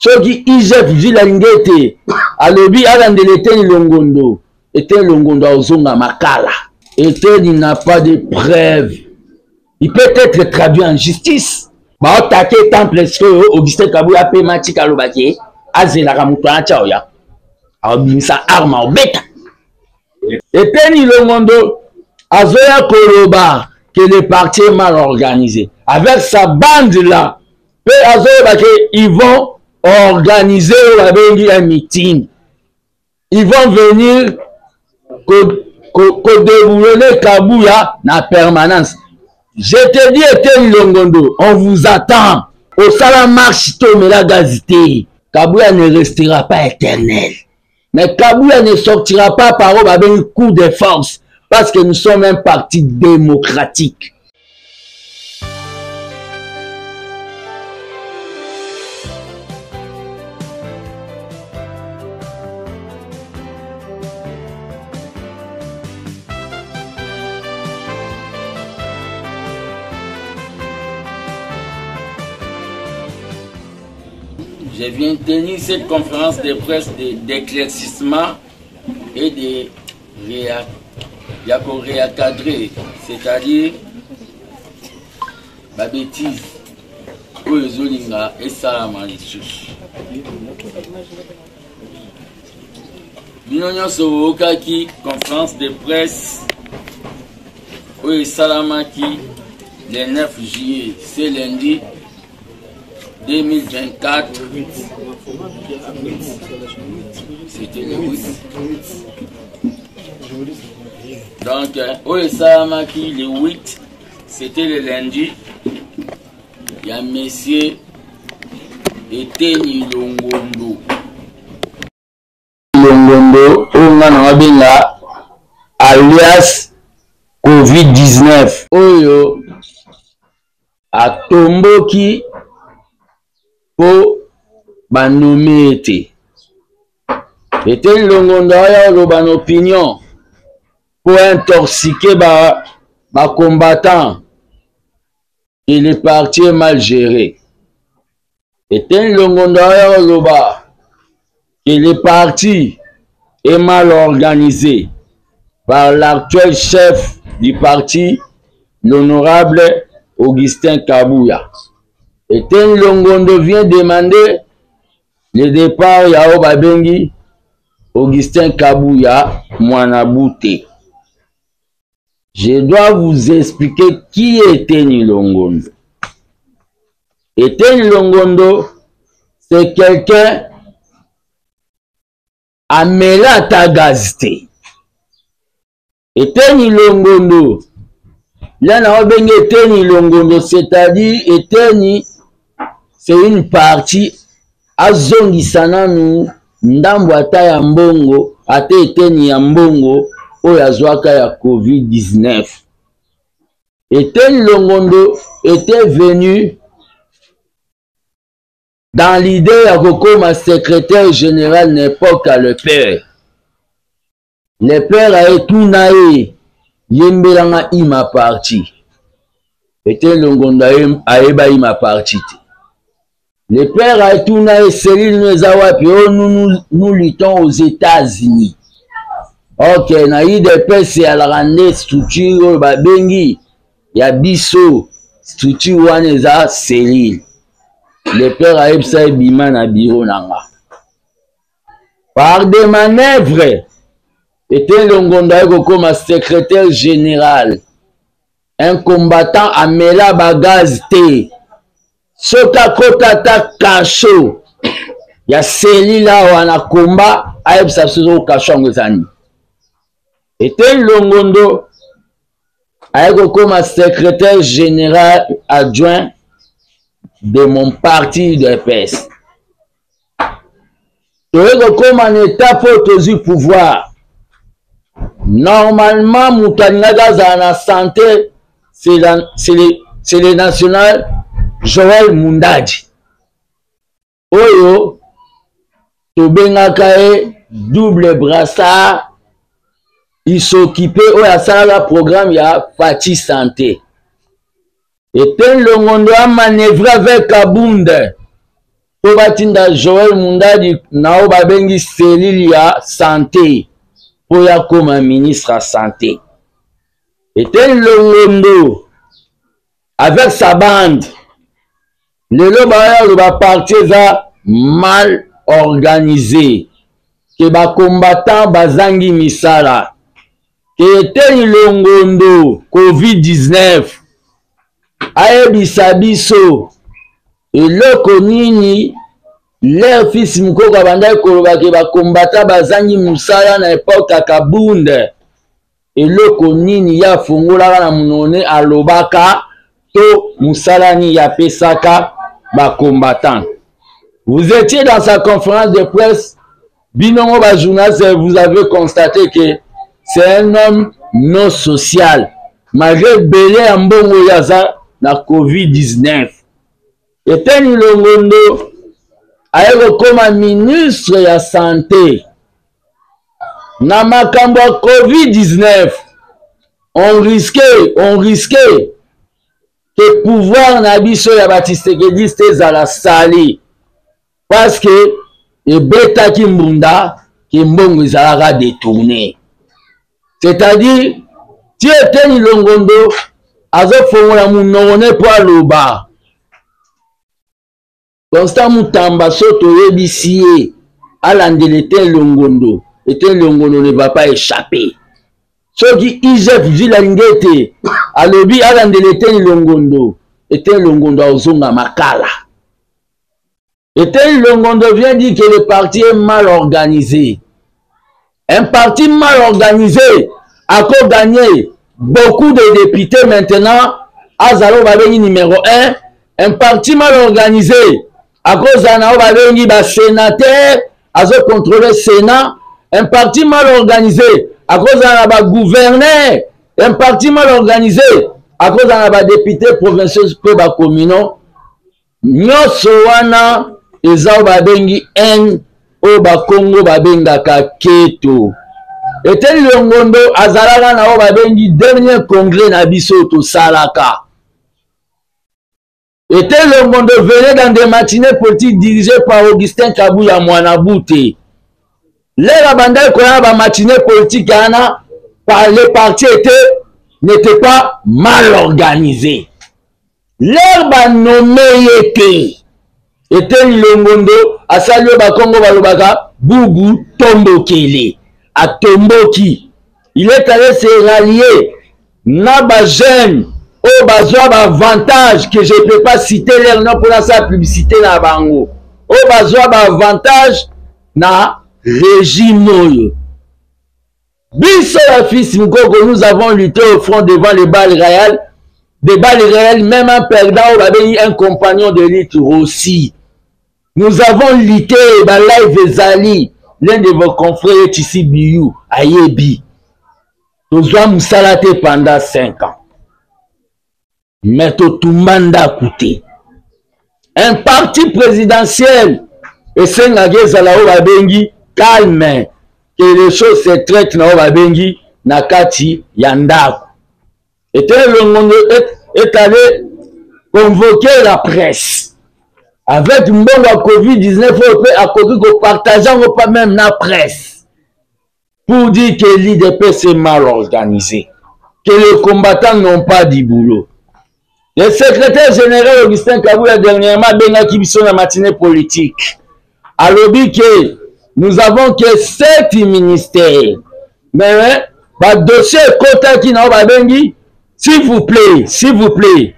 Soki IGF Jules Alingete alobi alandela Eteni Longondo, Eteni Longondo azonga makala. Eteni n'a pas de preuve. Il peut être traduit en justice. Baotake temple sikoyo Augustin Kabuya apema tika alobaki azelaka moto wana tya oya abimisa arme aobeta. Eteni Longondo azoya koloba que le parti est mal organisé avec sa bande là mpe azoyeba ke ils vont organiser oyo babengi un meeting. Ils vont venir kodeboulonner Kabuya na permanence. Je te dis Eteni Longondo, on vous attend. Osala marche to omela gaz te. Kabuya ne restera pas éternel. Mais Kabuya ne sortira pas par oyo babengi coup de force parce que nous sommes un parti démocratique. Je viens tenir cette conférence de presse d'éclaircissement et de ya koréencadrer, c'est-à-dire ba bêtises oyo ezolinga esalama lisusu. Bino nyonso boyokaki conférence de presse oyo esalamaki le 9 juillet, ce lundi 2024. C'était le 8. Donc, oyo esalamaki le 8, c'était le lundi, ya monsieur Eteni Longondo. Longondo oyo nga na babenga alias COVID-19 oyo atomboki mpo banome ye te. Eteni Longondo aya oloba na opinion mpo intoxiquer ba combattant et le parti est mal géré. Eteni Longondo aya oloba que le parti est mal organisé par l'actuel chef du parti, l'honorable Augustin Kabuya. Eteni Longondo vient demander le départ ya oyo babengi Augustin Kabuya Mwanabute. Je dois vous expliquer qui est Eteni Longondo. Eteni Longondo, c'est quelqu'un amela ata gaz te. Eteni Longondo, là na obenge Eteni Longondo, c'est-à-dire Eteni, c'est une partie azongisa nanu ndambo ata ya mbongo, ata eteni ya mbongo oyo azwaka ya COVID-19. Eteni Longondo était venu dans l'idée ya kokoma secrétaire général na époque ya le père. Le père aetuna ye, yembelanga ima parti. Eteni Longondo ayeba ima parti te. Le père aetuna ye, cellule no eza wapi? Oh, nous, nous, nous luttons aux États-Unis. Ok, na UDPS eyalaka nde structure oyo babengi ya biso, structure wana eza cellule. Le père ayebisa ye bima na bureau na nga. Par des manœuvres, Eteni Longondo aye kokoma secrétaire général. Un combattant amela ba gaz te. Soki akota ata cachot ya cellule awa na combat, ayebisa biso soki cachot yango eza nini. Eteni Longondo aye kokoma secrétaire général adjoint de mon parti UDPS. Toye kokoma na étape oyo tozwi pouvoir. Normalement, moto alingaki azala na santé, c'est le national Joël Mundadi. Oyo tobengaka ye double brassard, il s'occupait oyo asalaka programme ya Fatshi Santé. Eteni Longondo a manœuvré avec Kabund. To batinda Joël Mundadi na oyo babengi cellule ya sante mpo ya koma ministre ya sante. Eteni Longondo avec sa bande lelo baya loba parti eza mal organisé ke ba combattant bazangi misala ke Eteni Longondo covid-19 ayebisa biso eloko nini leur fils mukoko abandaki koloba ke bakombata bazangi mosala na epoke ya kabund eloko nini ye afongolaka na monoko alobaka to mosala nini ye apesaka bacombattant. Vous étiez dans sa conférence de presse, bino ngo bajournaliste, vous avez constaté que c'est un homme non social malgré ebele ya mbongo oyo aza na covid-19. Eteni Longondo aye kokoma ministre ya sante na makambo ya covid-19. On risque ke pouvoir na biso ya batshisekediste ezala sali parce que ebetaki mbunda ke mbongo ezalaka détourné, c'est-à-dire ti Eteni Longondo azofongola monoko ne mpo aloba. Constant Mutamba, so toyebisi ye alandela Eteni Longondo, Eteni Longondo ne va pas échapper. Soki IGF Jules Alingete alobi alandela Eteni Longondo, Eteni Longondo azonga makala. Eteni Longondo vient dire que le parti est mal organisé. Un parti mal organisé a gagné beaucoup de députés maintenant. Azalo babengi numéro 1. Un parti mal organisé à cause na babengi ba sénateur, azo contrôler Sénat. Un parti mal organisé à cause na ba gouverneur. Un parti mal organisé à cause na ba députés provinciaux pe ba communaux. Nyonso wana eza oyo babengi n oyo bakongo babengaka keto. Eteni Longondo azalaka na oyo babengi dernier congrès na biso tosalaka. Eteni Longondo venait dans des matinées politiques dirigées par Augustin Kabuya Mwanabute. L'heure abandaki koya na bamatinée politique wana, par le parti était n'était pas mal organisé. L'heure banome ye te, Eteni Longondo asali oyo bakongo balobaka bubu tombokele, atomboki. Il est allé se rallier na bajeune oyo bazwa baavantage que je peux pas citer leur nom mpona asala publicité na bango, oyo bazwa baavantage na régime oyo. Biso ya fils Mukoko, nous avons lutté au front devant les balles réelles, des balles réelles, même un perdant oyo babengi un compagnon de lutte aussi. Nous avons lutté, ba live ezali, l'un de vos confrères est ici, Biyu ayebi. Tozwa mosala te pendant 5 ans, mais totumba ndako te. Un parti présidentiel esengaki ezala oyo babengi calme, que les choses se traitent na oyo babengi na kati ya ndako. Eteni Longondo est allé convoquer la presse avec mbongo ya covid-19 oyo mpe akoki kopartage yango pas même na presse pour dire que l'IDPS est mal organisé, que les combattants n'ont pas du boulot. Le secrétaire général Augustin Kabuya dernièrement abengaki biso na matinée politique, alobi ke nous avons que 7 ministères, mais badossier ekotaki na oyo babengi, s'il vous plaît, s'il vous plaît,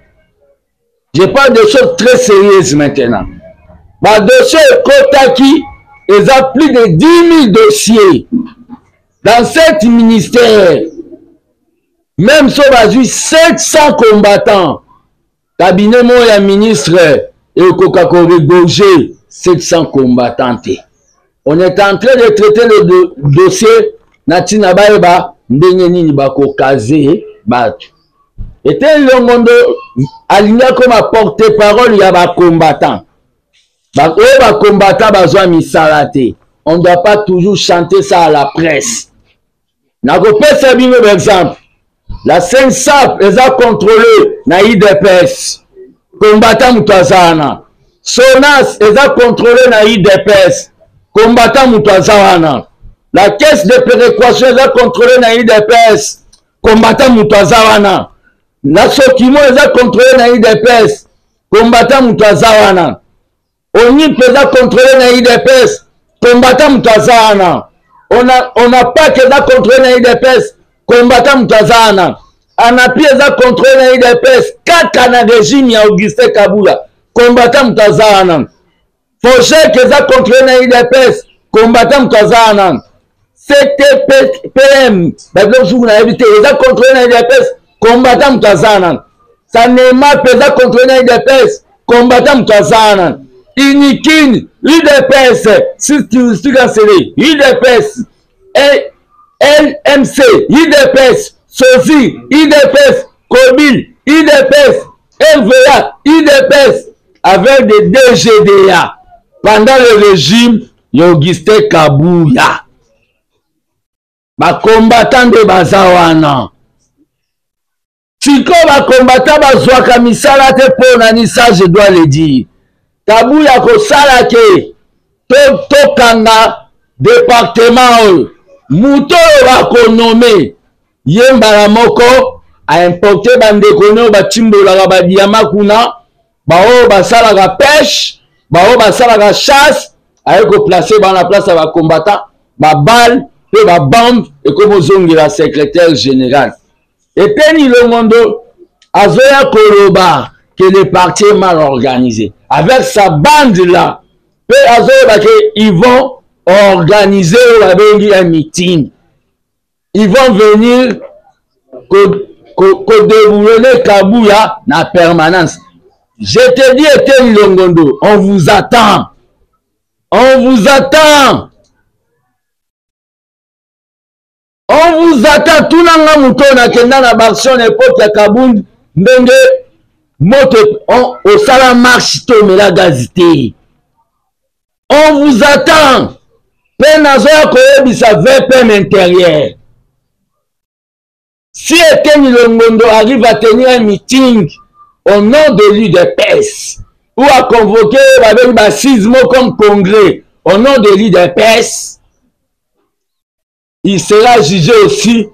je parle de choses très sérieuses maintenant, badossier ekotaki eza plus de 10 000 dossiers dans 7 ministères. Même so bazwi 700 combattants, cabinet moko ya ministre ekoka koregorger 700 combattants te. On est en train de traiter le dossier na ntina bayeba ndenge nini bakokaze bato. Eteni Longondo alingi akoma porte parole ya bacombattant oyo bacombattant bazwa misala te. On doit pas toujours chanter ça à la presse. Nakopesa bino baexemple: la CNSAP eza contrôlé na IDPS, combattant moto aza wana. Sonas eza contrôlé na UDPS. Combattant moto aza wana. La caisse de péréquation eza contrôlé na UDPS. Combattant moto aza wana. La Sokimo eza contrôlé na UDPS. Combattant moto aza wana. ONIP eza contrôlé na UDPS. Combattant moto aza wana. ONAPAC eza contrôlé na UDPS. Combattant moto aza wana. ANAPI eza contrôlé na UDPS kaka na régime ya Augustin Kabuya. Combattant moto aza wana. FOGEC eza contrôlé na UDPS. Combattant moto aza wana. CTPM babiloko mosusu nayebi te eza contrôlé na UDPS. Combattant moto aza wana. Sanemap eza contrôlé na UDPS. Combattant moto aza wana. Unikin UDPS sikansele UDPS LMC UDPS Sozi UDPS Kobil UDPS RVA UDPS avec des DGDA pendant le régime ya Augustin Kabuya. Ba combattant nde baza wana. Sikoyo ba combattant bazwaka misala te mpo na ni ça je dois le dire. Kabuya kosala ke tokanga to departement oyo moto oyo bakonome ye mbala moko aimporte bandeko nio batimbolaka badiama kuna baoyo basalaka peshe baoyo basalaka chasse aye koplace bango na place ya bacombattant babale mpe babambe ekomi ozongela secrétaire général Eteni Longondo azoya koloba que le parti est mal organisé avec sa bande là mpe azoyeba ke ils vont organiser oyo babengi un meeting ils vont venir kodeboulonner ko, ko Kabuya na permanence. Je te dis Eteni Longondo, on vous attend, on vous attend. On vous attend. Tuna nga moto oyo nakenda na Barcelone epoque ya Kabund ndenge moto osala marche te omela gazi te. On vous attend. Mpe nazoya koyebisa VPM intérieur. Si Eteni Longondo arrive à tenir un meeting au nom de l'UDPS ou à convoquer babengi ba sismo comme congrès au nom de l'UDPS, il sera jugé aussi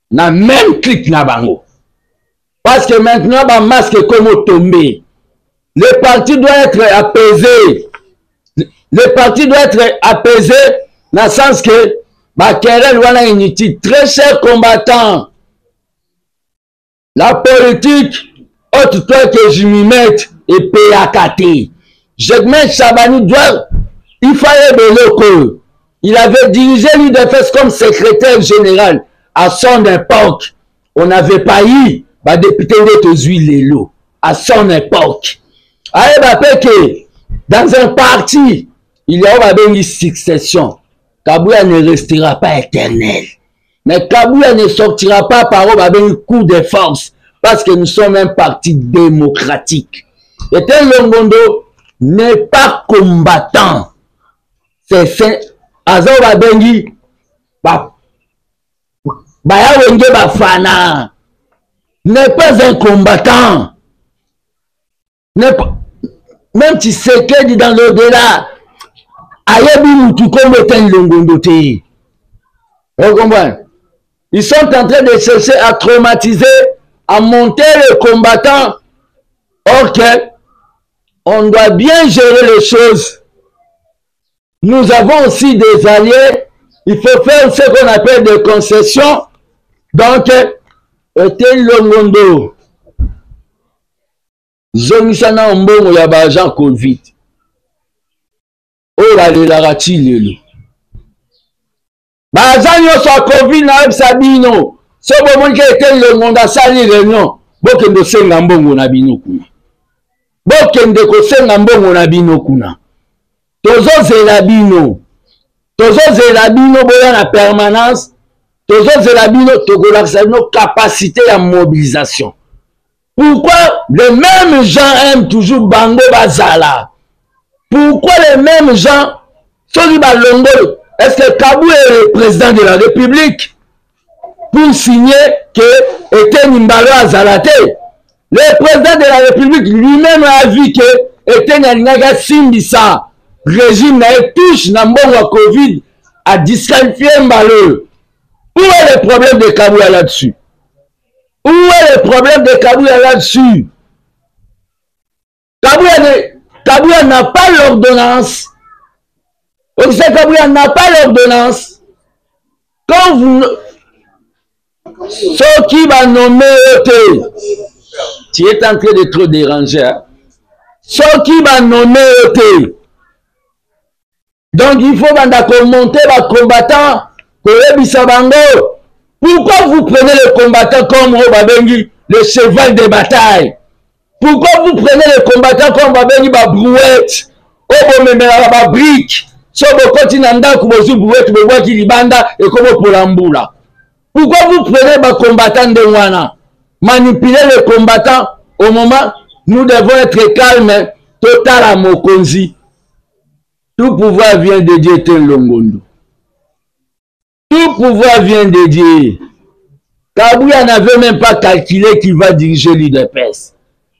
na même clique na bango. Parce que maintenant ba masque ekomi tomber. Le parti doit être apaisé. Le parti doit être apaisé na sens que ba querelle wana inutile. Très cher combattant, la politique ôte-toi que je m'y mette epeyaka te. Germain Chabani doit, il fallait eloko oyo. Il avait dirigé l'UDPS comme secrétaire général à son époque. On n'avait pas eu ba député nde tozwi lelo à son époque. Ayeba pe ke dans un parti il y a oyo babengi succession. Kabuya ne restera pas éternel. Mais Kabuya ne sortira pas par oyo babengi coup de force parce que nous sommes un parti démocratique. Etienne Longondo n'est pas combattant. C'est aza oyo babengi ba baya wenge bafana n'est pas un combattant. N'est pas, même Tshisekedi dans l'au-delà ayebi mutu kombo Etienne Longondo te. Vous comprenez? Ils sont en train de chercher à traumatiser, à monter les combattants. Or que on doit bien gérer les choses. Nous avons aussi des alliés. Il faut faire ce qu'on appelle des concessions. Donc, Etienne Longondo, zongisa na mbongo ya ba agent Covid oyo balelaka ti lelo. Baza nyonso ya Covid nayebisa bino, so bomoni ke Etienne Longondo asali réunion, bokende kosenga mbongo na bino kuna, bokende kosenga mbongo na bino kuna. Tozozela bino, tozozela bino boya na permanence, tozozela bino, tokolakisa bino capacité ya mobilisation. Pourquoi les mêmes gens aiment toujours bango bazala? Pourquoi les mêmes gens soki balongoli? Est-ce que Kabou est le président de la République pour signer que Eteni Mbalo azala te? Le président de la République lui-même a vu que Eteni alingaki asimbisa régime na ye touche na mbongo ya Covid, a disqualifié mbala oyo. Où est le problème de Kabuya là-dessus? Où est le problème de Kabuya là-dessus? Kabuya ne, Kabuya n'a pas l'ordonnance. Augustin Kabuya n'a pas l'ordonnance. Quand vous soki banome yo te, tu es en train de trop déranger, hein? Soki banome yo te, donc il faut banda komonte bacombattant, koyebisa bango pourquoi vous prenez le combattant comme oyo babengi le cheval de bataille. Pourquoi vous prenez le combattant comme babengi babrouette oyo bomemelaka babrique? So bokoti na ndako, bozwi brouette, bobwaki libanda, ekomopola mbula. Pourquoi vous prenez bacombattant ndenge wana, manipuler le combattant au moment nous devons être calme, totala mokonzi? Tout pouvoir vient de Dieu te Longondo. Tout pouvoir vient de Dieu. Kabuya n'avait même pas calculé qu'il va diriger l'UDPS.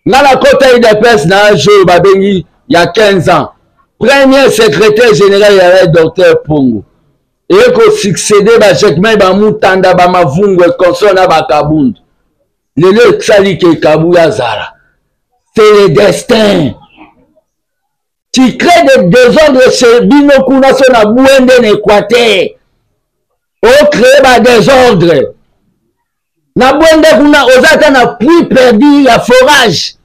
Nga na kota UDPS na âge oyo babengi ya 15 ans. Premier secrétaire général ya docteur Pongo. Eye ko succéder ba Jacquemain, ba Mutanda, ba Mavungu et consort na ba Kabund. Lelo esali ke Kabuya azala. C'est le destin. Tu crées des désordres chez bino kuna so na Bwende na Équateur. O créer ba désordre. Na Bwende kuna oza ata na puits perdu ya forage.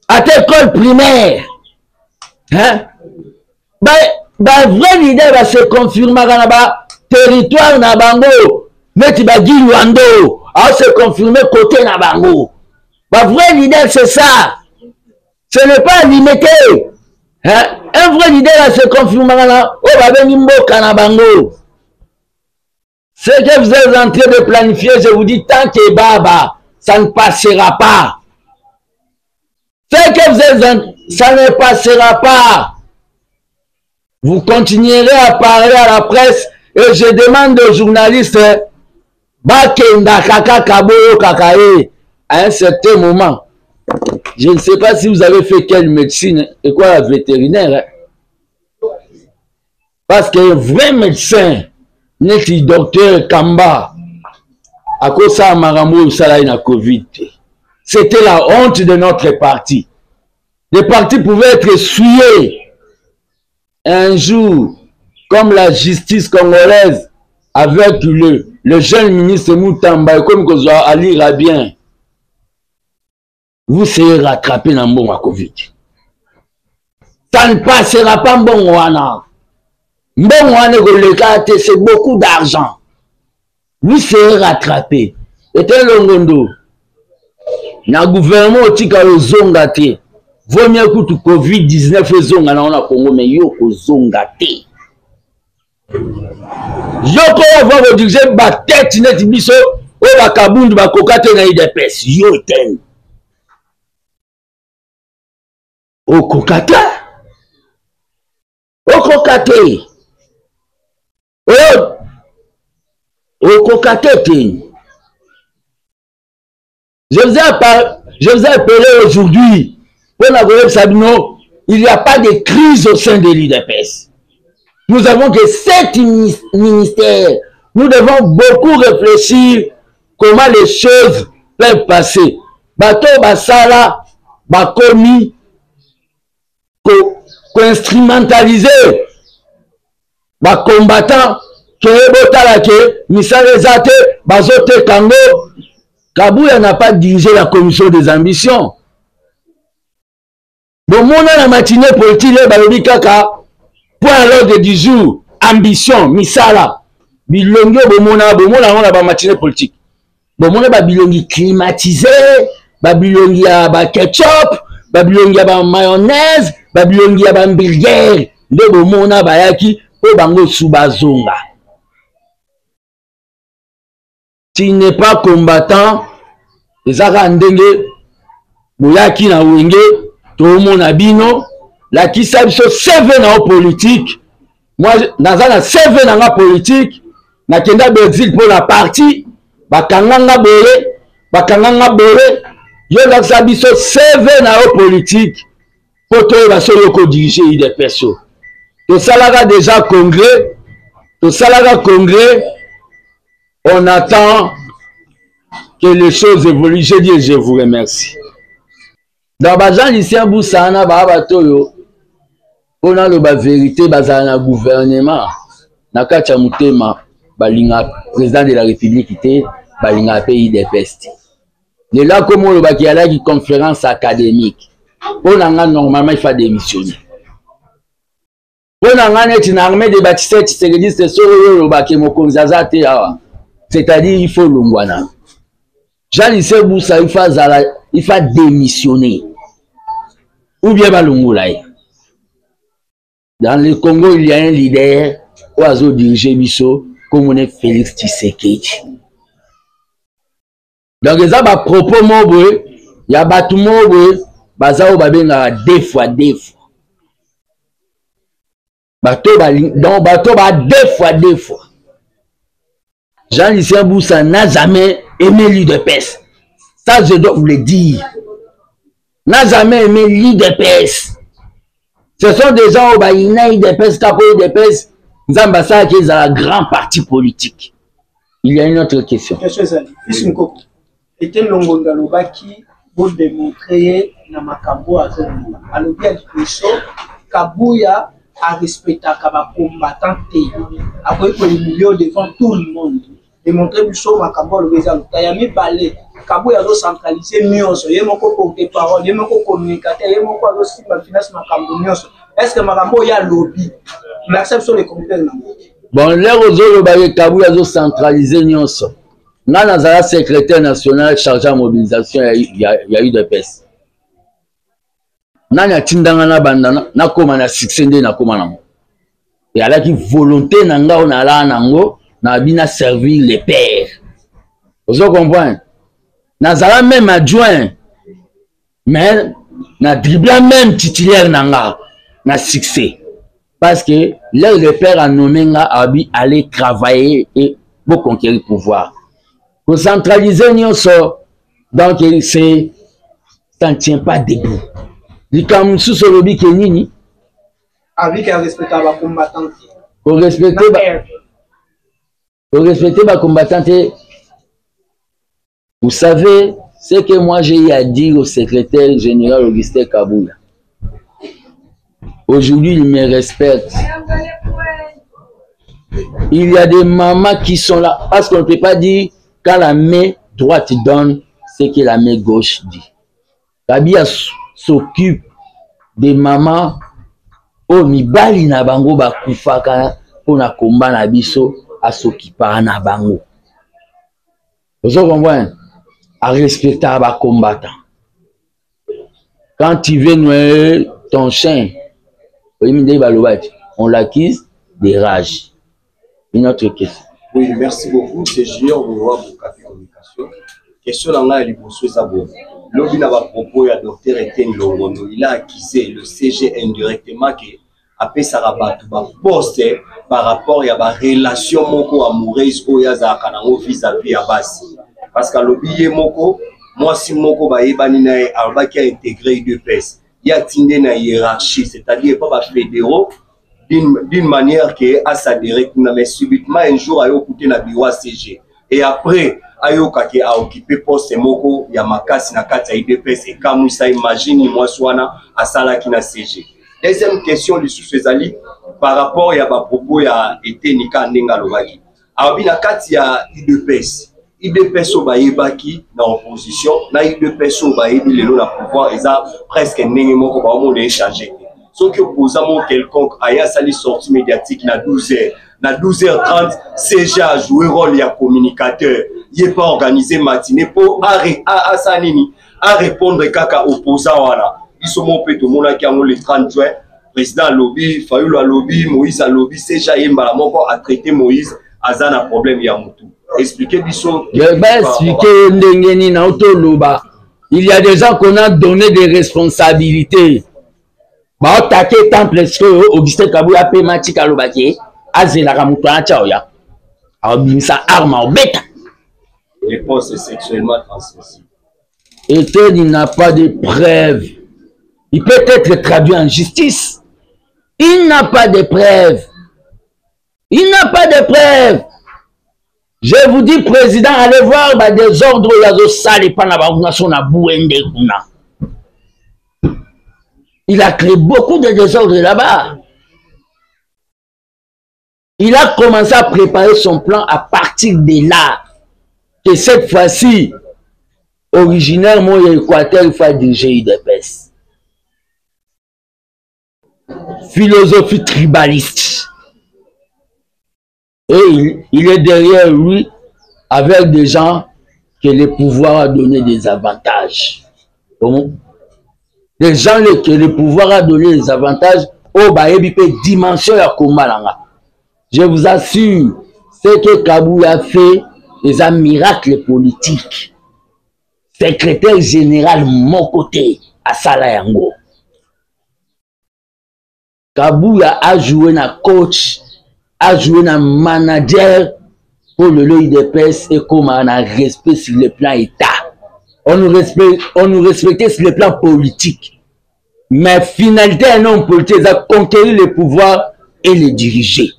Ata école primaire. Hein? Ba, ba vrai leader ba se confirmaka na ba territoire na bango neti ba Guy Luando a se confirmer côté na bango. Ba vrai leader, c'est ça. Ce n'est pas limité, hein? Un vrai leader a se confirmaka na oyo babengi mboka na bango. Ce que vous êtes en train de planifier, je vous dis, tant que baba, ça ne passera pas. Ce que vous êtes en... ça ne passera pas. Vous continuerez à parler à la presse et je demande aux journalistes, bakendaka kaka boyokaka ye à un certain moment. Je ne sais pas si vous avez fait quelle médecine et quoi la vétérinaire, hein? Parce que vrai médecin neti docteur Kamba akosala makambo oyo osala ye na Covid te. C'était la honte de notre parti. Les partis pouvaient être souillés un jour, comme la justice congolaise avec le jeune ministre Mutamba, et comme kozwa alira bien, vous serez rattrapé na mbongo ya Covid. Ça ne passera pas, mbongo wana. Mbongo wana ekoleka te, c'est beaucoup d'argent. Vous serez rattrapé. Ete Longondo na gouvernement otika ozonga te. Vaut mieux kutu Covid-19 ezonga na na Congo, mais yo kozonga te. Yo ko va kodiriger ba tête neti biso oyo bakabundu bakoka te na UDPS. Yo te. Okoka te. Okoka te. Oyo okoka te te. Je vous ai appelé aujourd'hui pour la koyebisa bino, il n'y a pas de crise au sein de l'UDPS. Nous avons que 7 ministères. Nous devons beaucoup réfléchir comment les choses peuvent passer. Bato basala bakomi ko instrumentaliser bacombattant ke botala ke misala eza te, bazoteka yango. Kabuya n'a pas dirigé la commission des ambitions. Bomona na matinée politique balobi kaka point à l'ordre du jour, ambition misala. Bilongi oyo bomona, bomona yango na bamatinée politique, bomona babilongi climatisé, babilongi ya baketchup, babilongi ya bamayonnaise, babilongi ya bahamburger nde bomona bayaki mpo bango su bazonga. Tu n'es pas combattant, eza kaka ndenge boyaki na Wenge, tomona bino. Lakisa biso CV na yo politique. Moi, naza na CV na nga politique. Nakenda Belgique mpo na parti, bakanga nga boye, bakanga nga boye. Yo lakisa biso CV na yo politique. Mpo toyeba soki okodirige udps oyo. Tosalaka déjà congrès, tosalaka congrès, on attend que les choses évoluent. Je dis, je vous remercie. Donc ba Jean Lucien Bussa wana baa bato oyo mpo naloba verité, bazala na gouvernement na kati ya motema, balinga président de la république te, balingaka mpe udps te. Lelo akoma olobaki alaki conférence académique, mpo na nga normalement il faut démissionner. Mpo na nga neti na armée de baptiste tshisekediste, soki oyo olobaki mokonzi aza te awa, c'est-à-dire il faut longwana. Jean Lucien Bussa il faut azala, il faut démissionner ou bien balongola ye. Dans le Congo il y a un leader oyo azo diriger biso, komone Félix Tshisekedi. Donc eza ba propos moko boye ya bato moko boye baza oyo babengaka deux fois deux fois, bato ba, donc bato ba deux fois deux fois. Jean-Lucien Bussa n'a jamais aimé l'UDPS, ça je dois vous le dire, n'a jamais aimé l'UDPS. Ce sont des gens oyo bayina UDPS kaka po UDPS Nzambe asalaki ezala grand parti politique. Il y a une autre question. Question ezali, Fils Mukoko, Etienne Longondo alobaki bodemontre ye na makambo oyo azoloba. Alobi ya liboso, Kabuya arespectaka ba combattant te, akoki kohumilie devant tout le monde. Demontre biso makambo alobi eza lokuta. Ya mibale, Kabuya azocentralize nyonso, ye moko porte parole, ye moko communicateur, ye moko azosimba finance makambo nyonso. Est ce que makambo oyo alobi, lakisa biso le contraire nango? Bon, lere ozoloba ye Kabuya azocentralize nyonso, nga nazala secrétaire national chargé ya mobilisation ya UDPS. Nani atindanga nabanda nakóma na succès nde nakóma nango? Eyalaki volonté na nga oyo nalaa nango, nabi na servir le père. Ozo comprendre? Nazala même adjoint, mais na dribla même titulaire na nga na succès, parce que leur le père a nommé nga, abi aller travailler et bo conquérir pouvoir, kocentraliser nyonso. Donc c'est ça ne tient pas debout. Likambo mosusu olobi ke nini? Abiki arespecta ba combattant te. Korespecte ba, korespecte ba combattant te. Vous savez ce que moi j'ai eu à dire au secrétaire général Augustin Kabuya. Aujourd'hui, il me respecte. Il y a des mamans qui sont là, parce qu'on ne peut pas dire quand la main droite donne ce que la main gauche dit. Kabila s'occupe des mamans oyo mibali na bango bakufaka mpo na komba na biso, asokipaka na bango. Ozo comprendre? Arespectaka ba combattant. Quand tu veux noyer ton chien, oyebi ndenge balobaki, on l'accuse de rage. Une autre question. Oui, merci beaucoup. C'est Junior Bouloua pour Café Communication. Question na ngai ya liboso eza boye. Lobi na ba propos ya docteur Etienne Longondo, il a accusé le CG indirectement que apesaka bato ba poste par rapport ya ba relation moko amoureuse oyo azalaka nango vis-à-vis ya basi. Parce que alobi ye moko mwasi moko bayebani na ye, alobaki a intégré UDPS. Ye atinde na hiérarchie, c'est-à-dire pas ba fédéraux d'une manière que a s'adhérer kuna, mais subitement un jour ayokuti na bureau ya CG et après ayoka ke a occupé poste moko ya makasi na kati ya UDPS. Ekamwisa, imagine mwasi wana asalaki na CG. Deuxième question lisusu ezali par rapport ya ba propos ya Eteni ka ndenge alobaki, alobi na kati ya UDPS, UDPS oyo bayebaki na opposition na UDPS oyo bayebi lelo na pouvoir eza presque ndenge moko, baomona échange te. Soki opposant moko quelconque aye asali sortie médiatique na 12 heures, na 12h30 CG a joué rôle ya communicateur, ye pas organiser matinée po asala nini, a répondre kaka opposant wana. Biso moko mpe tomonaki yango le 30 juin, président alobi, Fayulu alobi, Moïse alobi, CG aye mbala moko a traité Moïse aza na problème ya mutu. Expliquez biso. Ba expliquer ndenge nini autoloba. Il y a des gens qu'on a donné des responsabilités. Baotake temple sikoyo Augustin Kabuya apema tika alobaki azelaka moto atya oya abimisa arme aobeta. Les postes sexuellement transmissibles. Eteni n'a pas de preuves. Il peut être traduit en justice. Il n'a pas de preuves. Il n'a pas de preuves. Je vous dis, président, allez voir bah, des ordres azosala epa na bango so na Buende kuna. Il a créé beaucoup de désordres là-bas. Il a commencé à préparer son plan à partir de là. Que cette fois-ci, originairement, Équateur, il faut diriger UDPS. Philosophie tribaliste. Et il, il est derrière lui avec des gens que le pouvoir a donné des avantages. Bon. Des gens que le pouvoir a donné des avantages, oyo bayebi mpe dimension ya komba na nga. Je vous assure, ce que Kabuya a fait eza miracle politique. Secrétaire général moko te asala yango. Kabuya a joué na coach, a joué na manager mpo lelo UDPS ekóma na respect sur le plan état. On nous, respecte, on nous respectait sur le plan politique. Mais finalité un homme politique eza conquérir le pouvoir et le diriger.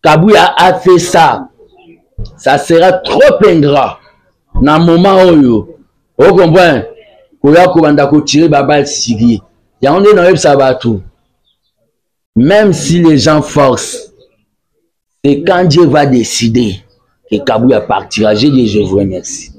Kabuya a fait ça. Ça sera trop ingrat na moment oyo. O comprendre? Koya kobanda kotire babale siri. Yango nde nayebisa bato. Même si les gens forcent, c'est quand Dieu va décider que Kabuya partira. J'ai dit, je vous remercie.